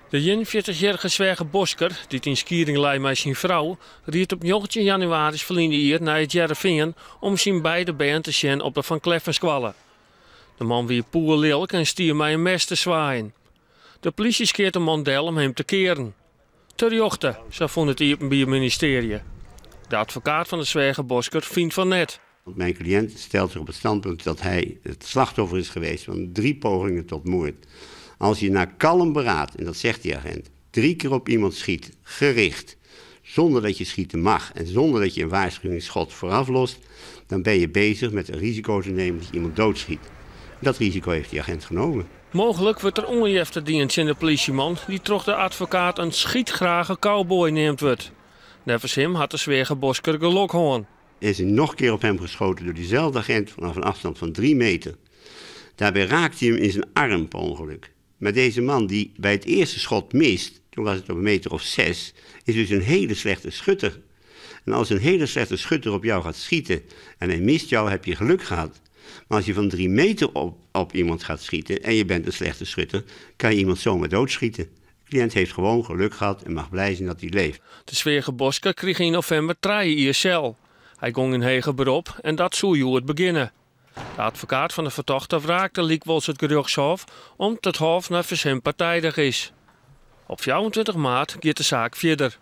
De 41-jierrige Sweagerbosker, dy't yn skieding lei mei syn frou, ried op 19 jannewaris ferline jier nei It Hearrenfean om syn beide bern te sjen op de Van Kleffenskoalle. De man wie poerlilk en stie mei in mes te swaaien. De plysje skeat de man del om him te kearen. Terjochte, sa fûn it Iepenbier Ministearje. De advokaat fan de Sweagerbosker fynt fan net. Mijn cliënt stelt zich op het standpunt dat hij het slachtoffer is geweest van drie pogingen tot moord. Als je na kalm beraad, en dat zegt die agent, drie keer op iemand schiet, gericht, zonder dat je schieten mag en zonder dat je een waarschuwingsschot vooraf lost, dan ben je bezig met een risico te nemen dat je iemand doodschiet. Dat risico heeft die agent genomen. Mooglik wurdt der oanjefte dien tsjin de plysjeman, dy't troch de advokaat in schietgrage cowboy neamd wurdt. Neffens him hat de Sweagerbosker gelok hân. Er is nog een keer op hem geschoten door diezelfde agent vanaf een afstand van 3 meter. Daarbij raakt hij hem in zijn arm per ongeluk. Maar deze man die bij het eerste schot mist, toen was het op een meter of 6, is dus een hele slechte schutter. En als een hele slechte schutter op jou gaat schieten en hij mist jou, heb je geluk gehad. Maar als je van 3 meter op iemand gaat schieten en je bent een slechte schutter, kan je iemand zomaar doodschieten. De cliënt heeft gewoon geluk gehad en mag blij zijn dat hij leeft. De Sweagerbosker krige yn novimber 3 jier sel. Hy gong yn heger berop en dat soe hjoed begjinne. De advokaat fan de fertochte wrakte lykwols it gerjochtshôf om't it hôf neffens him partijdig is. Op 24 maart giet de saak fierder.